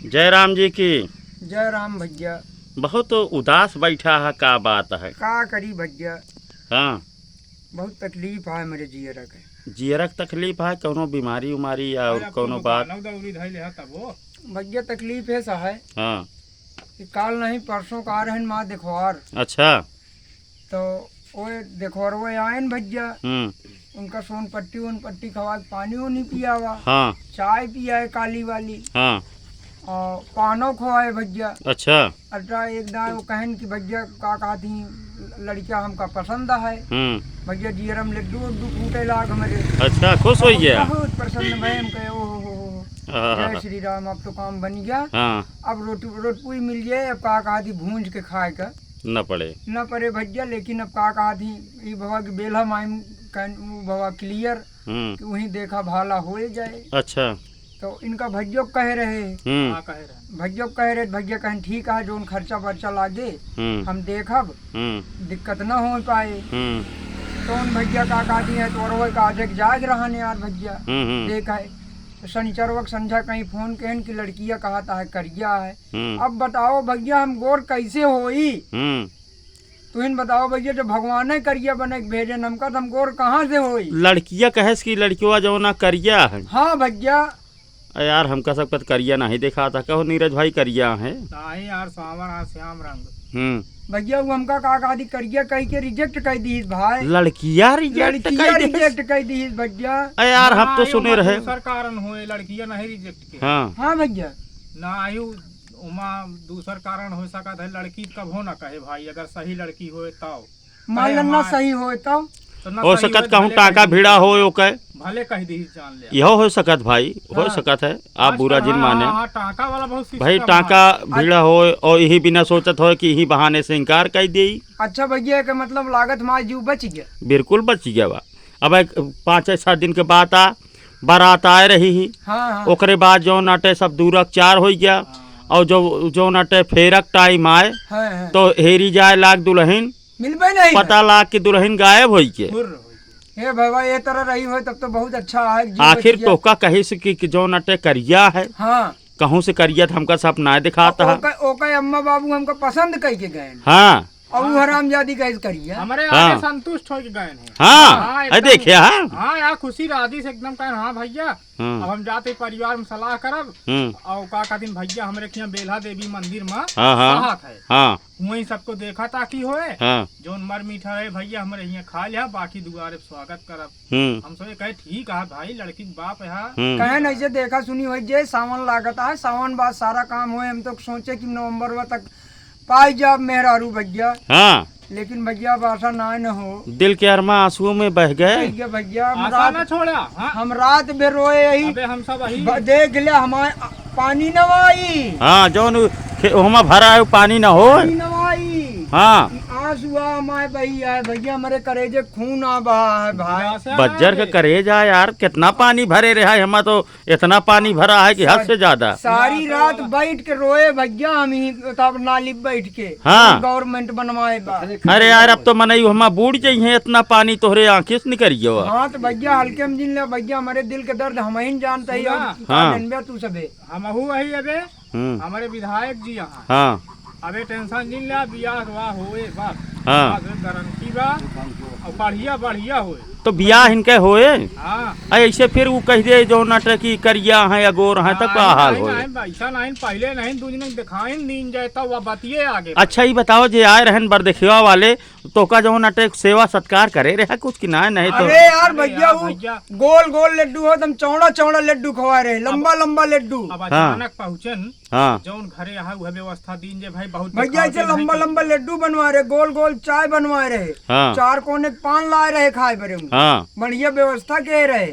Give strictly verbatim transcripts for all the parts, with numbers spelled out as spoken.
जय राम जी की। जय राम भैया। बहुत उदास बैठा है, का बात है? का करी भैया? हाँ। बहुत तकलीफ है मेरे जियरा के। जियरा के तकलीफ है, कौनो बीमारी उमारी या अरे, अब कौनो तो बात? दानव दौरी धइले है तब वो। भैया तकलीफ है सा है हाँ। कि काल नहीं परसों का आ रहन माँ देखवार। अच्छा। तो ओए देखवार वो आयन भैया। हम्म। उनका सोन पट्टी वोन पट्टी खवा के पानी वो नहीं पियावा। हाँ। चाय पियाए काली वाली। हाँ। और पानो खवाए भैया। अच्छा। अल्ट्रा एक दाए वो कहन कि भैया का कहती लड़किया हमका पसंद है। हम्म। भैया जियरम लड्डू उड्डू फूटे लाग हमरे। अच्छा, खुश हो गया? बहुत प्रसन्न भए, हम कहे, "ओ हो हो हो हो। आहा। जय श्री राम, अब तो काम बन गया।" हाँ। अब रोटी, रोटपुई मिल जाए, अब का कहती भूंज के खाए का। न पड़े। न पड़े भैया, लेकिन अब का कहती, ई भवा की बेलहा माइन कहन, ऊ भवा clear, हम्म। कि वहीं देखा भाला होए जाए। अच्छा। तो इनका भैया कहे रहे। हम्म। का कहे रहे? भैया कहे रहे, भैया कहन, "ठीक है, जोन खर्चा बर्चा लागे, हम्म। हम देखब, हम्म। दिक्कत न हो पाए।" हम्म। तो उन भैया का, का दिए, तो और वो का देख जाग रहन यार भैया, हम्म, हम्म। देख है। तो शनिचरवा के संझा कहीं फोन कहन कि लड़किया कहत है, करिया है। हम्म। अब बताओ भैया, हम गोर कैसे होई? हम्म। तुहिन बताओ भैया, जब भगवाने करिया बने के भेजन हमका, तो हम गोर कहाँ से होई? लड़किया कहेस कि लड़किया जौना करिया है। हाँ भैया। अ यार, हमका सब पत करिया नहीं देखात है, कहो नीरज भाई करिया है। नहीं यार, सावर आ श्याम रंग। हम्म। भैया, वो हमका का कहा दी, करिया कह के reject कर दी भाई। लड़किया reject लड़किया कर दी। Reject कर दी भैया। अ यार, हम तो नहीं, सुने ओमा रहे। दूसर कारण होए, लड़किया नहीं reject के। हाँ। हाँ भैया। ना आयु, ओमा दूसर कारण हो सकत है, लड़की कभो ना कहे भाई, अगर सही लड़की होए तब। मान कहे ला ना हमार सही होए तब। तो ना हो सही सकत होए, कहूँ भले टाका कह दी। भिड़ा होए ओके। भले कह दी, जान ले। यहो हो सकत भाई, हो हाँ। सकत है, आप आज बुरा तो जिन हाँ, माने। हाँ, हाँ, टाका वाला बहुत भाई, system टाका है। भिड़ा होए और यही बिना सोचत होए कि यही बहाने से इनकार कर देई। अच्छा भैया, के मतलब लागत हमार जीव बच गया। बिल्कुल बच गया बा। अब एक पाँच या सात दिन के बात आ, बारात आए रही ही। हाँ, हाँ। ओकरे बाद जौन अटे सब दूरक चार हो गया। हाँ। और जो, जौन अटे फेरक time आए, हाँ, हाँ। तो हेरी जाए लाग दुल्हन, मिलबे नहीं पता करे। लाग कि दुल्हन गायब होई के। फुर्र होई के। हे भवा, ये तरह रही होए तब तो बहुत अच्छा है, जीव आखिर बच गया। तोहका कही से कि, कि जौन अटे करिया है, हाँ। कहूँ से करिया तो हमका सब ना दिखाता है। ओका, ओका अम्मा बाबू हमका पसंद कह के गए। हाँ। और वो हरामजादी कैसे करिया? हमरे हाँ। आगे संतुष्ट होके गए हैं। हाँ, हाँ, अरे एकदम। देखिए, हाँ। हाँ यार, खुशी राजी से एकदम कहे, "हाँ भैया, हाँ। अब हम जाते परिवार में सलाह करब।" हम्म। और का कहतीन, "भैया, हमरे के यहाँ बेल्हा देवी मंदिर में हाँ, हाँ। साहत है। हाँ। वहीं सबको देखा ताकि होए। हाँ। जौन मर मीठा है भैया, हमरे यहाँ खा लिया, बाकी दुआरे स्वागत करब।" हम्म। हम सोचे, कहे, "ठीक है भाई, लड़की के बाप है।" हम्म। कहे नहीं से देखा सुनी होई, जे सावन लागत है, सावन बाद सारा काम होए। हम तो सोचे कि नवंबर तक पाई जाब मेहरारू भैया। हाँ। लेकिन भैया, अब आशा ना न हो। दिल के अरमा आंसुओं में बह गए। भैया, भैया, हम आशा रात, ना छोड़ा, हाँ। हम रात भर रोए यही। अबे, हम सब यही। ब-, देख ले, हमारे पानी न आई। हाँ, जौन खे-, ओहमा भरा है, वो पानी न हो। पानी न आई। हाँ। आंसू आ हमारे बही है भैया, हमारे करेजे खून आ बहा है भाई। बज्जर के करेज आ यार, कितना पानी भरे रहा है, हमा तो इतना पानी भरा है कि हद से ज्यादा। सारी रात बैठ के रोए भैया हम ही, तब नाली बैठ के। हाँ। Government बनवाए बा। अरे यार, अब तो मनई हमा बूड़ जइहें, इतना पानी तोहरे आँखी से निकल गयो। हाँ, तो भैया हल्के में जिन ले भैया, हमारे दिल के दर्द हम ही जानते ही, और हाँ। जानबे तू सबे। हमहू वही अबे, हम्म। हमारे विधायक जी यहाँ। हाँ। अबे tension जिन ले, बियाह हुआ होए बस। हाँ। बस गारंटी बा। और बढ़िया, बढ़िया होए। तो बियाह इनके होए? हाँ। आ, ऐसे फिर वो कह दे जौन अटे कि करिया हैं या गोर हैं, तब का हाल होए? नहीं, ऐसा नहीं, पहले नहीं, दू दिन दिखाइन दीन जाए, तब वह बतिये आगे। अच्छा, ये बताओ, जे आए रहन बरदेखिया वाले, तो का जौन अटे सेवा सत्कार करे रहे कुछ कि ना, नहीं तो? अरे यार, अरे भैया, यार, वो भैया। गोल गोल लड्डू हो, एकदम चौड़ा चौड़ा लड्डू खवा रहे, अब लंबा लंबा लड्डू। अब हाँ। अचानक पहुँचन, हाँ। जौन घरे आहा, उहे व्यवस्था दीन जे भाई, बहुत भैया, बेकार ऐसे दिन है लंबा कि लंबा लड्डू बनवा रहे, गोल गोल चाय बनवा रहे, हाँ। चार कोने के पान लाए रहे खाए बरे में। हाँ। बढ़िया व्यवस्था के रहे।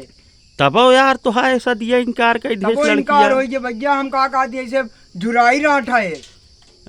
तबो यार, तो है ऐसा दिया इनकार कर दिए तबो लड़किया। इनकार होई जे भैया, हम का, का दिए, ऐसे झुराई रांठ है।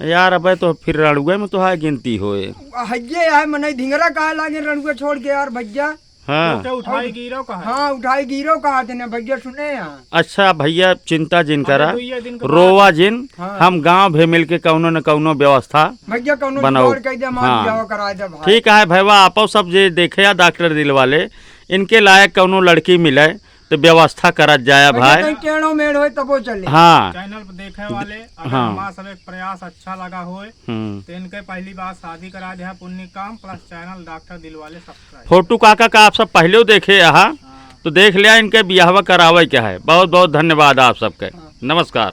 यार, अबे तो फिर रणुए में तो है गिनती होए। हइये है, मनई धिंगरा कहे लागे रणुए छोड़ के यार भैया। हाँ। ओके उठाई गिरो कहा। हाँ, उठाई गिरो कहा थे ना भैया, सुने यहाँ। अच्छा भैया, चिंता जिन अबे करा, दुइये दिन के बाद। रोवा जिन, हाँ। हम गाँव भे मिल के कौनो न कौनो व्यवस्था भैया, कौनो बनाओ। जुगाड़ कर दे, हमार हाँ। बियाह करा दे भाई। ठीक है भैया, आपो सब जे देखे या डॉक्टर दिल वाले, इनके लायक कौनो लड़की मिले, तो व्यवस्था करत जाया भाई। कहीं टेढ़ो मेढ़ होए तबो चले। हाँ। चैनल पर देखे वाले अगर हाँ। हमारा सब एक प्रयास अच्छा लगा होए, हम्म। तो इनके पहली बार शादी करा दे, पुण्य काम प्लस चैनल डॉक्टर दिल वाले सब्सक्राइब। फोटो काका का आप सब पहले देखे यहाँ, हाँ। तो देख लिया इनके बियाहवा करावे के है। बहुत बहुत धन्यवाद आप सबके। हाँ। नमस्कार।